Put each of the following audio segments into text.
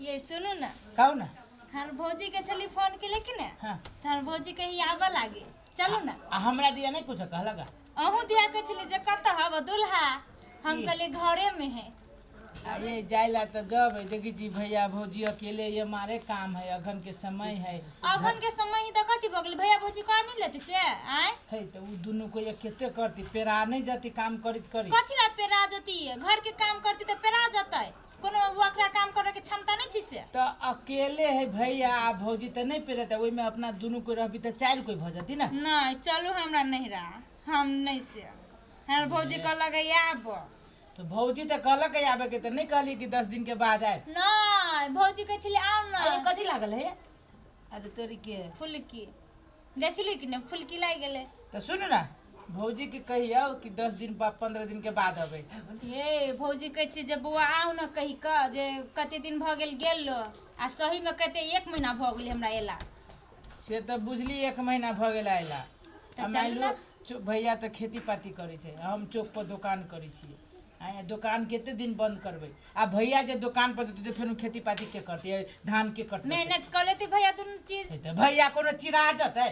ये सुनू ना। कहू ना। हर भौजी के छली फोन के लेकिन ने। हाँ। त हर भौजी कही आबऽ लागे, चलू ना। आ हमरा दिया नहीं कुछ कहलक? अहूँ दिया के छली जे कतऽ हब दुल्हा, हम की? कहली घरे में है। आ ये जाइला तो जब है, देखी जी भैया भौजी अकेले ये मारे काम है, अघन के समय है। अघन के समय ही तो कथी भऽ गेलै, भैया भौजी कहा नहीं लेती से आय? है तो उ दुनू को ये केते करती, पेरा नहीं जाती काम करित करी। कथी ला पेरा जती? घर के काम करती तो पेरा जतै, कोनो ओकरा काम करे के क्षमता नहीं छै से। तो अकेले है भैया आ भौजी तो नहीं पेरता, ओहि में अपना दुनू कोई रहबी तो चारि कोई भऽ जती ना। नहीं चलू हमरा नहिरा, हम नहीं से। हमर भौजी कहलक आब। तो भौजी तो कहलक आबे के, तो नहीं कहली कि 10 दिन के बाद आए? नहीं, भौजी कहै छलै आउ ना। अरे कथी लागल है? अरे तोरी के फुलकी देखली कि नहीं, फुलकी लागि गेलै। तो सुनू ना, भौजी के कहियौ कि 10 दिन बाद 15 दिन के बाद अबै। हे भौजी कहै छै जे बौआ आउ ना कहि कऽ, जे कते दिन भऽ गेल गेलो, आ सही में कते 1 महीना भऽ गेलै हमरा एला। से तऽ बुझली 1 महीना भऽ गेल अयला। तऽ आ चलू मानि ना। लो, भैया तऽ खेती पाती करै छै, हम चौक पर दोकान करै छियै। आँय, दोकान कते दिन बंद करबै? आ भैया जे दोकान पर जेतै तऽ फेर खेती पाती के करतै, धान के कटतै? मेहनत कऽ लेतै भैया दुनू चीज। से तऽ भैया कोनो चिरा जेतै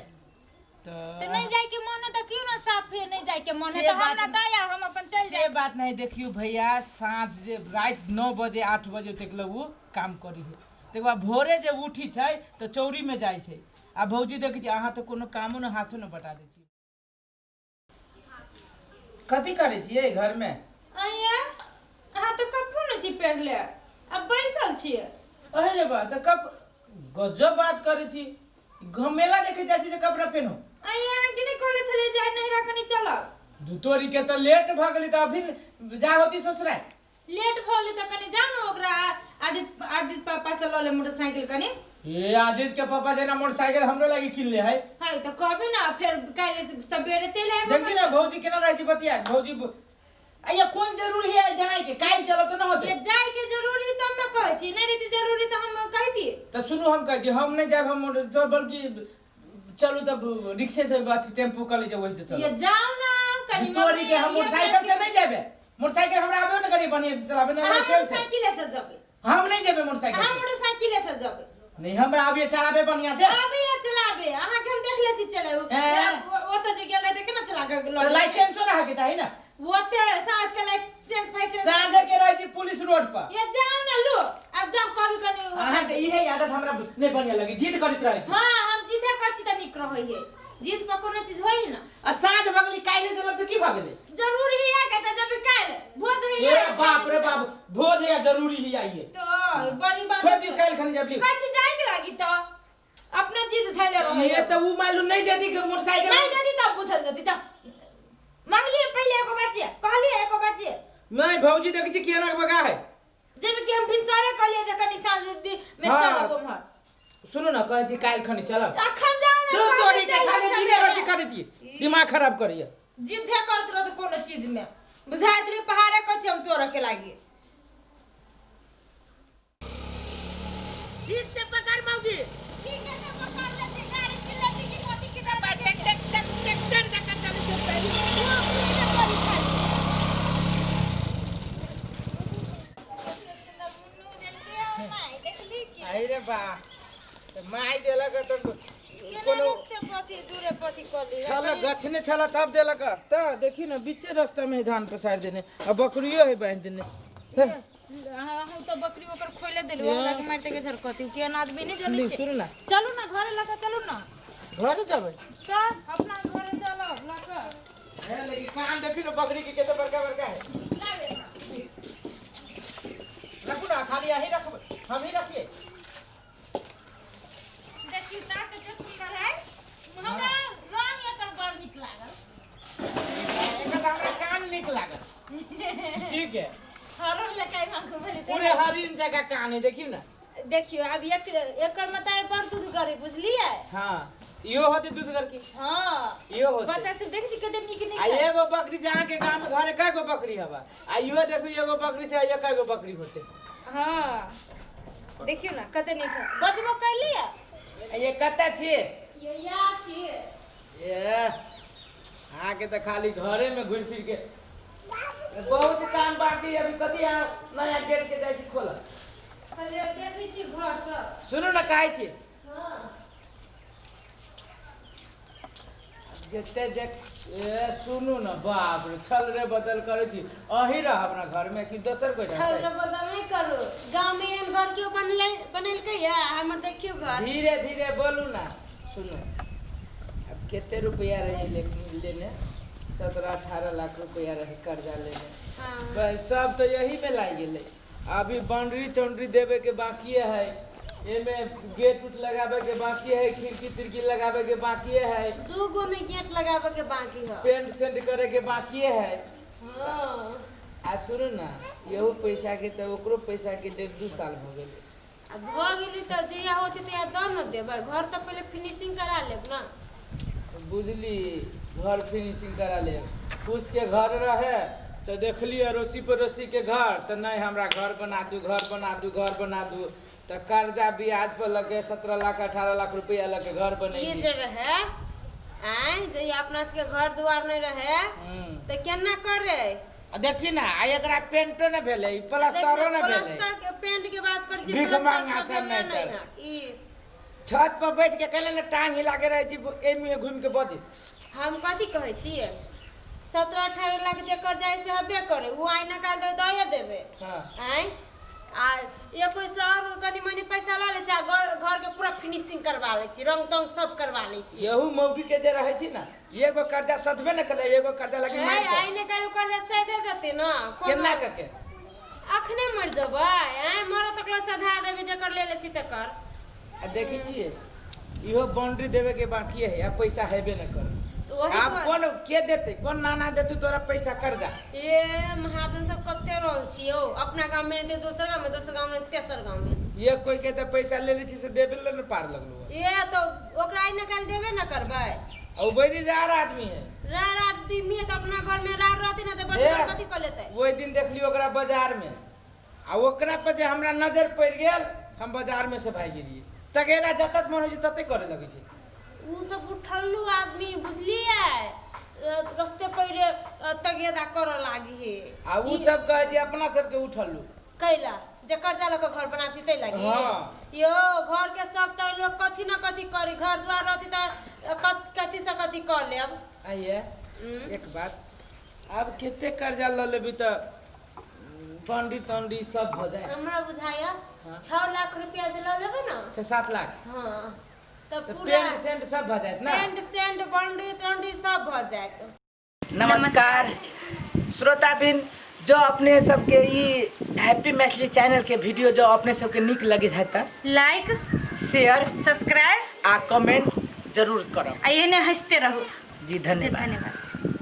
तऽ नहीं जाय के मन है तऽ क्यों ना साफ है, नहीं जाय के मन है से तऽ बात हमरा दया, हम अपन चलि से जाय। बात नहीं। देखियो भैया साँझ जे राति 9 बजे 8 बजे तक लग ओ काम करी है, तकर बाद भोरे जे उठी छै तऽ चौरी में जाइ छै। आ भौजी देखै छी अहाँ तऽ कोनो कामो ने हाथो ने बटा दै छी। कथी करै छियै घर में? अइया अहाँ तऽ कपड़ो नहि छी पहिरले, आ बैसल छियै। अहे रे बा, तऽ कप गजब बात करै छी। मेला देखे जाइ छी जे कपड़ा पेनो। अइया अहाँ के नहि कहले छलियै जे आइ नहिरा कनी चलब? दू तोरी के तऽ लेट भऽ गेलै, तऽ अभी जा होती ससुराल। लेट भऽ गेलै तऽ कनी जाउ ने ओकरा आदित्य, आदित्य पापा से लऽ ले मोटरसाइकिल कनी। ए आदित्य के पापा जेना मोटरसाइकिल हमरो लागी किन ले है। हाँ तऽ कहबे ना, फेर काल्हि सबेरे चलि आयब। देखी ना भौजी केना रहै छै बतिया भौजी अइया कोन जरूरी है जनाइ के, काल्हि चलब तऽ न होतै। ये जाय के जरूरी तब न कहै छी, नहि रहितै जरूरी तऽ हम कहिती। तऽ सुनू हम कहै छी हम नहि जायब, हम मोटर बल्कि चलू तब रिक्शे से अथी टेम्पू कर लीजिए वही से चलो। ये जाओ ना कनी तोरी के हम मोटरसाइकिल से नहीं जाबे, मोटरसाइकिल हमरा आबे न करी बढ़िया से चलाबे न, हम से से। मोटरसाइकिल से जबे। हम नहीं जेबे मोटरसाइकिल हम से। मोटरसाइकिल से जबे। नहीं हमरा आबे चलाबे बढ़िया से। आबे या चलाबे, अहाँ के हम देख ले छी चलाबे। हैं? ओतऽ जे गेल रहे तऽ केना चला के तऽ लाइसेंसो रहे के चाही ना। ओते साँझ के लाइसेंस फाइसेंस। साँझ के रहे छी पुलिस रोड पर। ये जाओ ना लो, अब जाओ कभी कनी। अहाँ के इहे आदत हमरा नहीं बढ़िया लगी, जिद करैत रहै छी। हाँ हम जिदे कर छी तऽ नीक रहै है, जिद पर कोनो चीज होई ना। आ साँझ भऽ गेलै काल्हि चलब तऽ की भऽ गेलै? जरूरी है के तऽ जब काल्हि भोज है। ए बाप रे बाप, भोज है जरूरी ही आइए। तो बड़ी बात। छोड़ दियो काल्हि खनी जाब लियो। कथी जाय के लागी तऽ अपने जिद धैले रहै। ये तऽ उ मालूम नहीं जदी के मोटरसाइकिल नहीं जदी तब बुझल जदी। जा मांगलिए पहले एको बच्चे, कहलिए एको बच्चे। नहीं भौजी देखै छी केना बगा है। जब कि हम भिनसरे कहलिए जे कनी साँझ में हाँ। चलब उम्हर। सुनू ना कहै छी काल्हि खनी चलब। अखन जाओ ना, तू काल्हि तोरी के चलि खाली जायब जिदे सबेरे। रची करै छी, दिमाग खराब करैया। जिद्दे करत रहत कोनो चीज में, बुझाइत रही पहाड़े कथी हम तोड़ के लागी। ठीक से पकड़ मौगी। ठीक है से पकड़ लेती गाड़ी की लेती की कथी की दबा के। टेक टेक टेक ट्रैक्टर जकाँ चलै छै पहिले। अरे रे बा, तऽ माय देलक तऽ कोनो छल गछने छल तब देलक। तऽ देखी ने बीचे रास्ता में धान पसारि देने आ बकरियो है बांधि देने। हे, अहूँ तऽ बकरी ओकर खोले देलू, हमरा के मारि के झरकती केहन आदमी नहीं जनै छै। सुनू ना। चलू ना घरे लऽ कऽ चलू ना। घरे जेबै? चल अपना घरे चलो लऽ कऽ। हे लेकिन कान देखी ने बकरी के कते बड़का बड़का है। रखू ना, खाली यही रखबै, हम ही रखिए। देखी ता कते सुंदर है, हमरा रंग एकर बड़ नीक लागल। एकर तऽ हमरा कान नीक लागल। ठीक है। हरन लेके मांगू भेलै। पूरे हरिन जगह कान है, देखियो ना। देखियो अब एक एकर मताई बड़ दूध करे बुझलिए। हाँ इहो होते दूध करके। हाँ इहो होते। बच्चा सब देख छी कते नीक नीक आ है। एगो बकरी से अहाँ के गांव में घरे कय गो बकरी हवा, आ इहो देखू एगो बकरी से एक गो बकरी होते। हाँ देखियो ना कते नीक है। बजबो कैलिए। ये कत्ता छिए? ये या छिए। ये अहाँ के तऽ खाली घरे में घुरि फिर के बहुत काम बाकी। अभी कथी अहाँ नया गेट के जाइ छी खोलऽ? पहिले देखै छी घर सब। सुनू ने कहै छी। हाँ। जते जे ए सुनू ने, बाप रे, छल रे बदल करै छी। अही रहब ना घर में कि दोसर कोई छल रहतै? रे बदल नहि करू। गाँव में एहन घर केओ बनलै बनेलकै या हमर देखियौ घर। धीरे धीरे बोलू ना। सुनू, अब कते रुपया रहे लेने? 17-18 लाख रुपया रहे कर्जा लेने। बस सब तो यही में लाग गेलै। अभी बाउंड्री ताउंड्री देवे के बाकी है, एमे गेट उट लगावे के बाकी है, खिड़की तिड़की लगावे के बाकी है। दू गो में गेट लगाबे के बाकी है। पेंट सेंट करे के बाकी है। आ सुनू ना, यहू पैसा के तऽ ओकरो पैसा के 1.5-2 साल भऽ गेलै। आ भऽ गेली तऽ जहिया होती तहिया दऽ न देबै। घर तऽ पहिले फिनिशिंग करा लेब ना। बुझली, घर फिनिशिंग करा लेब। फूस के घर रहे तऽ देखली अड़ोसी पड़ोसी के घर तऽ नहि, हमरा घर बना दू, घर बना दू, घर बना दू। तऽ कर्जा ब्याज पर लगे 17 लाख 18 लाख रुपया लगे घर ई बनेली। जे रहे आँय, जहिया अपना सबके घर दुआर नहि रहे तऽ केना करे? आ देखी ना, आ एकरा पेंटो ने भेलै, ई प्लास्टरो ने भेलै। प्लास्टर के पेंट के बात करै छी। भीख प्लास्टर मांगा सब सब भेलै नहि नहि कर। है ई। छत पर बैठ के कहले ने टांग हिला के रहै छी, एहि मुँहे घूमि के बजे। हम कथी कहै छियै, 17-18 लाख जे कर्जा है से हबे करे, ओ आइना काल दऽ दए देबै। आँय, आ एक पैसा और कनि मनि पैसा लऽ लै छी आ घर घर के पूरा फिनिशिंग करवा लै छी, रंग तंग सब करवा लै छी। यहू मौगी के जे रहै छी ना, एगो कर्जा सधबे ने करै, एगो कर्जा लगी है मारि कऽ। आइने काल कर्जा सैधे जेतै ने कोनो। केना कके? अखने मरि जेबै? आँय, मरत तकला सधा देबै जकर ले लै छी तकर। आ देखै छियै, इहो बाउंड्री देवे के बाकी है, आ पैसा हेबे न करे। तऽ वही आब दुआरे। कोन के देतै? कोन नाना देतै तोरा पैसा कर्जा? ए महाजन सब कते रहै छी यौ। अपना गाँव में नहि तऽ दोसर गाँव में, दोसर गाँव में नहि तेसर गाँव में। ये कोई के तऽ पैसा ले लै छी से देबे ले ने पार लगलो। ए तऽ ओकरा आइ निकालि देबे न करबै। आ उ बड़ी रार आदमी है। रार आदमी है तऽ अपना घर में रार रहतै ने तऽ बड़ ए, बड़ कथी कऽ लेतै? ओहि दिन देखलियै ओकरा बाजार में, आ ओकरा पर जे हमरा नजर पड़ि गेल, हम बाजार में से भागि गेलियै। तगेदा जतत मन होइ छै तते करे लगै छै। उ सब उठल्लू आदमी बुझलियै, रस्ते पर तगेदा करऽ लागी हे। आ उ सब कहै छै अपना सबके उठलू। कैला जे कर्जा लऽ कऽ घर बना छी तै लागी? हाँ। यौ, घर के शौक तऽ लोग कथी न कथी करी। घर द्वार रहती तऽ कथी से कथी कऽ लेब। आइए। एक बात, आब कते कर्जा लऽ लेबी तऽ बाउंड्री ताउंड्री सब भऽ जाए? हमरा बुझाया 6 लाख रुपया जे लऽ लेबै ने। 6-7 लाख। हाँ, तऽ तऽ पूरा पेंट सेंट सब भऽ जायत ना? पेंट सेंट, बाउंड्री ताउंड्री सब भऽ जायत। नमस्कार श्रोताबिन, जो अपने सबके ई हैप्पी मैथिली चैनल के वीडियो जो अपने सबके नीक लगैत है तऽ लाइक, शेयर, सब्सक्राइब आ कमेंट जरूर करब। आ एहने हँसते रहू। जी, धन्यवाद। धन्यवाद।